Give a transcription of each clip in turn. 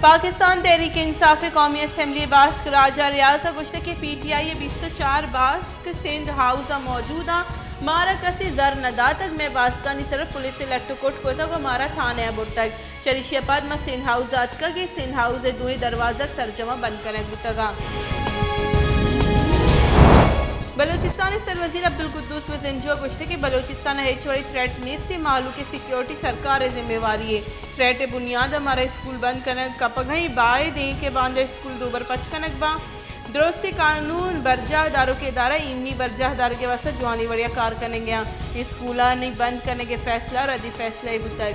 پاکستان تحریک انصاف ءِ قومی اسمبلی ءِ باسک راجہ ریاض ءَ گوشتگ کہ پی ٹی آئی ءِ بیست ءُ چار باسک سندھ ہاؤس ءَ موجود آں، مارا کسے زر نہ داتگ، مئے باسکانی سر ءَ پولیس ءَ لٹ ءُ کٹ کتگ ءُ مارا تھانہ ءَ برتگ۔ چریشی ءَ پد ما سندھ ہاؤس ءَ اتکگ ایں، سندھ ہاؤس ءِ دوئیں دروازگ سرجم ءَ بند کنگ بوتگ آں۔ بلوچستان ءِ سروزیر عبدالقدوس بزنجو ءَ گوشتگ کہ بلوچستان ءَ ہچ وڑیں تھریٹ نیست، اے مہلوک ءِ سیکورٹی سرکار ءِ ذمہ واری یے۔ تھریٹ ءِ بنیاد ءَ مارا اسکول بند کنگ کپگ ءَ ایں، باید ایں کہ باندا اسکول دوبر پچ کنگ باں۔ درستیں قانون برجاہ داروکیں ادارہ ایمنی برجاہ دارگ ءِ واستہ جوانیں وڑے ءَ کار کنگ ءَ آں۔ اسکولانی بند کنگ ءِ فیصلہ ردی فیصلہ ئے بوتگ۔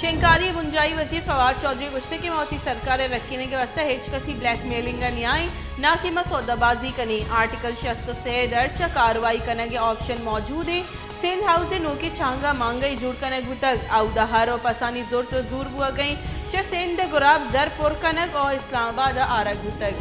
شنگکاری ءِ بنجاہی وزیر فواد چوہدری ءَ گوشتگ کہ ما وتی سرکار ءِ رکینگ ءِ واستہ ہچ کسی بلیک میلنگ ءَ نیائیں، ناں کہ ما سودا بازی کنیں۔ آرٹیکل شست ءُ سے ءِ درچ ءَ کاروائی کنگ ءِ آپشن موجود ایں۔ سندھ ہاؤس ءِ نوکیں چانگ ءَ مانگئی جوڑ کنگ بوتگ۔ اودا ہر ءُ پسانی زرت ءُ زور بوگ ءَ ایں۔ چہ سندھ ءَ گراب زر پر کنگ ءُ اسلام آباد ءَ آرگ بوتگ۔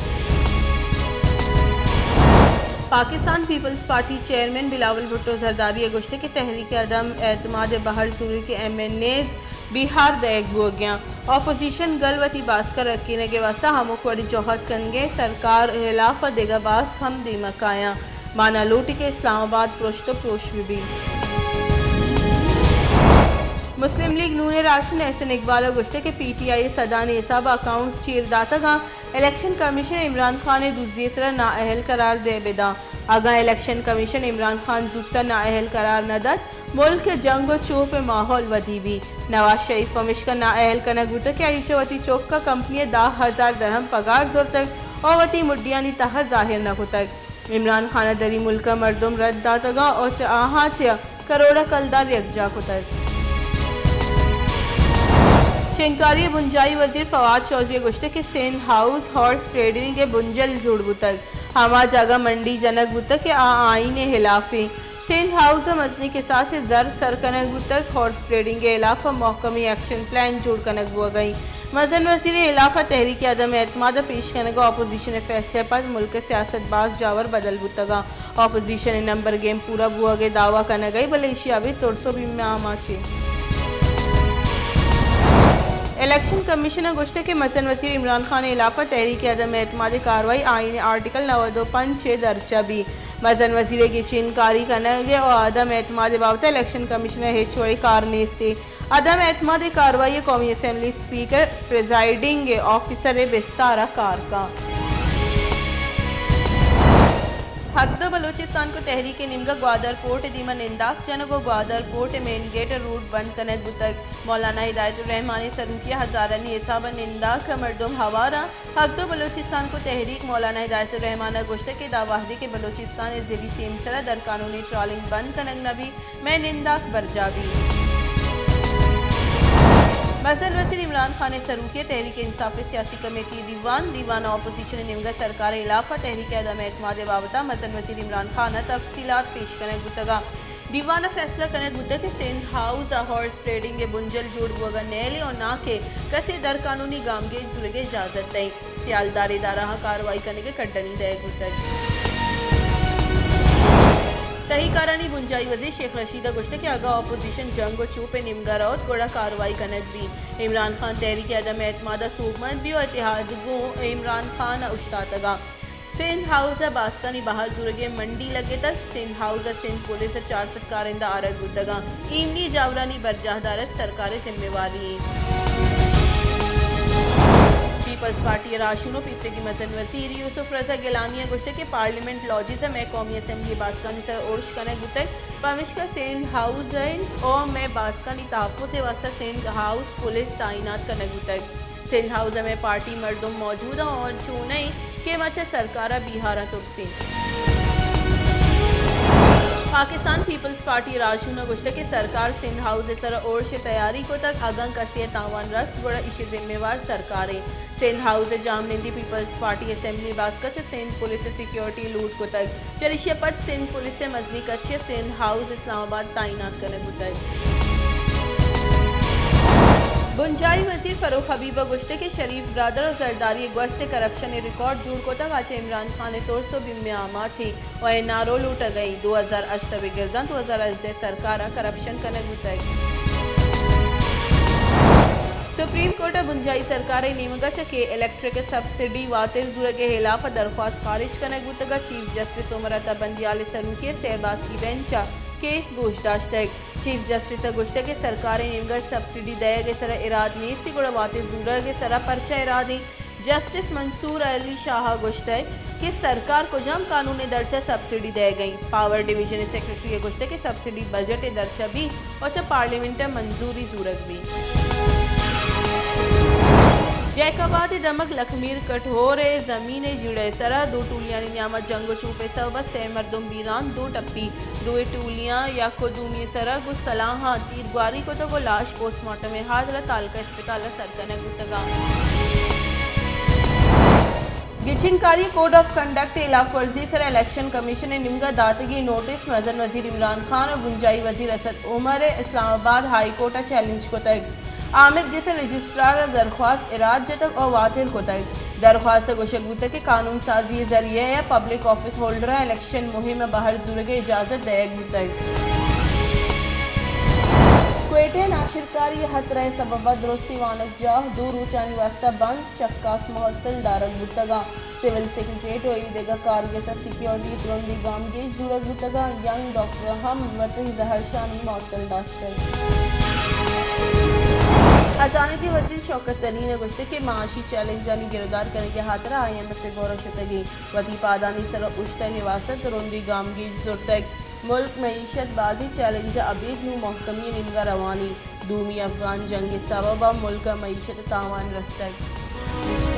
Pakistan peoples party chairman Bilawal Bhutto Zardari ءَ گوشتگ کہ تحریک عدم اعتماد ءِ بہر زورگ ءَ ایم این ایز بیہار دئیگ بوگ ءَ آں۔ اپوزیشن گل وتی باسک ءِ رکینگ ءِ واستہ ہمک وڑیں جہد کنگ ءَ ایں، سرکار ءِ ہلاف ءَ دگہ باسک ہم دیمک ءَ آیاں۔ ما نہ لوٹیں کہ اسلام آباد پرشت ءُ پروش بہ بیت۔ مسلم لیگ نون ءِ راہشون احسن اقبال ءَ گوشتگ کہ پی ٹی آئی ءِ سدانی حساب ءَ اکاؤنٹس چیر داتگ آں، الیکشن کمیشن عمران خان ءَ دزی ءِ سرا نااہل قرار دئے بداں۔ اگاں الیکشن کمیشن عمران خان زوت ءَ نااہل قرار نہ دات، ملک ءِ جنگ ءُ چوپ ءِ ماحول ودی بیت۔ نواز شریف پمشکا نااہل کنگ بوتگ کہ آئی ءَ چہ وتی چک ءَ کمپنی ءَ دہ ہزار درہم پگار زرتگ ءُ وتی مڈیانی تہا ظاہر نہ کتگ۔ عمران خان ءَ دری ملک ءِ مردم رد داتگ ءُ چہ آہاں چہ کروڑ ءَ کلدار یکجاہ کتگ۔ شنگکاری ءِ بنجاہی وزیر فواد چوہدری ءَ گوشتگ کہ سندھ ہاؤس ہارس ٹریڈنگ ءِ بنجل جوڑ بوتگ، ہما جاگہ منڈی جنگ بوتگ کہ آ آئین ءِ ہلاف ایں۔ سندھ ہاؤس ءَ مزنیں کساس ءِ زر سر کنگ بوتگ، ہارس ٹریڈنگ ءِ ہلاف ءَ محکمیں ایکشن پلان جوڑ کنگ بوگ ءَ ایں۔ مزن وزیر ءِ ہلاف ءَ تحریک عدم اعتماد ءِ پیش کنگ ءُ اپوزیشن ءِ فیصلہ ءَ پد ملک ءِ سیاست باز جاور بدل بوتگ ءُ اپوزیشن ءِ نمبر گیم پورا بوگ ءِ دعوی کنگ ءَ ایں، بلے ایشی ءَ ابید ترس ءُ بیم ءِ آماچ ایں۔ الیکشن کمیشن ءَ گوشتگ کہ مزن وزیر عمران خان ءِ ہلاف ءَ تحریک عدم اعتماد ءِ کاروائی آئین ءِ آرٹیکل نود ءُ پنچ ءِ درچ ءَ بیت۔ مزن وزیر ءِ گچین کاری کنگ ءُ عدم اعتماد ءِ بابت ءَ الیکشن کمیشن ءَ ہچ وڑیں کار نیست۔ عدم اعتماد ءِ کاروائی ءَ قومی اسمبلی اسپیکر پریزائیڈنگ آفیسر ءِ بستار ءَ کار کنت۔ حق دو بلوچستان کو تحریک ءِ نیمگ ءَ گوادر پورٹ ءِ دیما ننداک جنگ ءُ گوادر پورٹ ءِ مین گیٹ ءِ روڈ بند کنگ بوتگ۔ مولانا ہدایت الرحمان ءِ سروکی ءَ ہزارانی حساب ءَ ننداک ءَ مردم ہوار اَنت۔ حق دو بلوچستان کو تحریک مولانا ہدایت الرحمان ءَ گوشتگ کہ داں وہدے کہ بلوچستان ءِ زری سیمسر ءَ درقانونی ٹرالنگ بند کنگ نہ بیت، مئے ننداک برجاہ بیت۔ مزن وزیر عمران خان ءِ سروکی ءَ تحریک انصاف ءِ سیاسی کمیٹی ءِ دیوان، دیوان ءَ اپوزیشن ءِ نیمگ ءَ سرکار ءِ ہلاف ءَ تحریک عدم اعتماد ءِ بابت ءَ مزن وزیر عمران خان ءَ تفصیلات پیش کنگ بوتگ اَنت۔ دیوان ءَ فیصلہ کنگ بوتگ کہ سندھ ہاؤس ءَ ہارس ٹریڈنگ ءِ بنجل جوڑ بوگ ءَ نیل ایں ءُ ناں کہ کسے درقانونی گامگیج زورگ ءِ اجازت دئیں۔ سیالدار ادارہاں کاروائی کنگ ءِ کڈنی دئیگ بوتگ۔ تہیکارانی بنجاہی وزیر شیخ رشید ءَ گوشتگ کہ اگاں اپوزیشن جنگ ءُ چوپ ءِ نیمگ ءَ روت گڑا کاروائی کنگ بیت۔ عمران خان تحریک عدم اعتماد ءَ سوبمند بیت ءُ اتحاد گوں عمران خان ءَ اوشتاتگ اَنت۔ سندھ ہاؤس ءَ باسکانی بہا زورگ ءِ منڈی لگتگ۔ سندھ ہاؤس ءَ سندھ پولیس ءِ چار سد کارندہ آرگ بوتگ اَنت۔ ایمنی جاورانی برجاہ دارگ سرکار ءِ ذمہ واری ایں۔ پیپلز پارٹی ءِ راہشون ءُ پیسریگیں مزن وزیر یوسف رضا گیلانی ءَ گوشتگ کہ پارلیمنٹ لاجز ءَ مئے قومی اسمبلی ءِ باسکانی سر ءَ ارش کنگ بوتگ، پمشکا سندھ ہاؤس اِنت ءُ مئے باسکانی تحفظ ءِ واستہ سندھ ہاؤس پولیس تعینات کنگ بوتگ۔ سندھ ہاؤس ءَ مئے پارٹی مردم موجود اَنت ءُ چو نہ اِنت کہ ما چہ سرکار ءَ بیہار ءَ ترسیں۔ پاکستان پیپلز پارٹی ءِ راہشون ءَ گوشتگ کہ سرکار سندھ ہاؤس ءِ سر ءَ ارش ءِ تیاری کتگ، اگاں کسے ءَ تاوان رست گڑا ایشی ءِ ذمہ وار سرکار اِنت۔ سندھ ہاؤس ءِ جاہمنندی پیپلز پارٹی اسمبلی باسک ءَ چہ سندھ پولیس ءِ سیکورٹی لوٹ کتگ۔ چریشی ءَ پد سندھ پولیس ءِ مزنیں کچے ءَ سندھ ہاؤس اسلام آباد تعینات کنگ بوتگ۔ بنجاہی وزیر فروخ حبیب ءَ گوشتگ کہ شریف برادر ءُ زرداری ءِ گوست ءِ کرپشن ءِ ریکارڈ جوڑ کتگ، آ چہ عمران خان ءِ ترس ءُ بیم ءِ آماچ ایں ءُ این آر او لوٹگ ءَ ایں۔ دو ہزار ہشت ءَ بگر داں دو ہزار ہژدہ ءِ سرکار ءَ کرپشن کنگ بوتگ۔ سپریم کورٹ ءَ بنجاہی سرکار ءِ نیمگ ءَ چہ کے الیکٹرک ءِ سبسڈی واتر زورگ ءِ ہلاپ ءَ درخواست خارج کنگ بوتگ ءُ چیف جسٹس عمر عطا بندیال ءِ سروکی ءِ سئے باسکی بینچ ءَ کیس گوش داشتگ۔ چیف جسٹس ءَ گوشتگ کہ سرکار ءِ نیمگ ءَ سبسڈی دئیگ ءِ سرا اراد نیست، گڑا واتر زورگ ءِ سرا پرچا اراد ایں؟ جسٹس منصور علی شاہ ءَ گوشتگ کہ سرکار کجام قانون ءِ درچ ءَ سبسڈی دئیگ ءَ ایں؟ پاور ڈویژن ءِ سیکرٹری ءَ گوشتگ کہ سبسڈی بجٹ ءِ درچ ءَ بی ءُ چہ پارلیمنٹ ءَ منظوری زورگ بی۔ جیکب آباد ءِ دمگ لکھمیر کٹھور ءِ زمین ءِ جیڑہ ءِ سرا دو ٹولیانی نیام ءَ جنگ ءُ چوپ ءِ سبب ءَ سئے مردم بیران، دو ٹپی، دوئیں ٹولیاں یک ءُ دومی ءِ سرا گوں سلاہاں تیرگواری کتگ ءُ لاش پوسٹ مارٹم ءِ ہاترا تعلقہ اسپتال ءَ سر کنگ بوتگ اَنت۔ گچین کاری کوڈ آف کنڈکٹ ءِ ہلاف ورزی ءِ سرا الیکشن کمیشن ءِ نیمگ ءَ داتگیں نوٹس مزن وزیر عمران خان ءُ بنجاہی وزیر اسد عمر ءَ اسلام آباد ہائی کورٹ ءَ چیلنج کتگ۔ آمید گس ءِ رجسٹرار ءَ درخواست ءَ رد جتگ ءُ واتر کتگ۔ درخواست ءَ گوشگ بوتگ کہ قانون سازی ءِ ذریعہ ءَ پبلک آفس ہولڈراں الیکشن مہم ءَ بہر زورگ ءِ اجازت دئیگ بوتگ۔ کوئٹہ ءَ ناشرکاری ءِ ہترہ ءِ سبب ءَ درستیں وانگجاہ دو روچانی واستہ بند، چکاس معطل دارگ بوتگ اَنت۔ سول سیکرٹریٹ ءُ اے دگہ کارگس ءَ سیکورٹی ءِ ترندیں گامگیج زورگ بوتگ اَنت۔ ینگ ڈاکٹر ءَ ہم وتی زہرشانی معطل داشتگ۔ خزانگی وزیر شوکت ترین ءَ گوشتگ کہ معاشی چیلنجانی گرودار کنگ ءِ ہاترا آئی ایم ایف ءِ گور ءَ شتگ ایں، وتی پادانی سر ءَ اوشتگ ءِ واستہ ترندیں گامگیج زرتگ۔ ملک معیشت بازیں چیلنج ءَ ابید نوں مہکمی ءِ نیمگ ءَ روان ایں۔ دومی افغان جنگ ءِ سبب ءَ ملک ءَ معیشت ءَ تاوان رستگ۔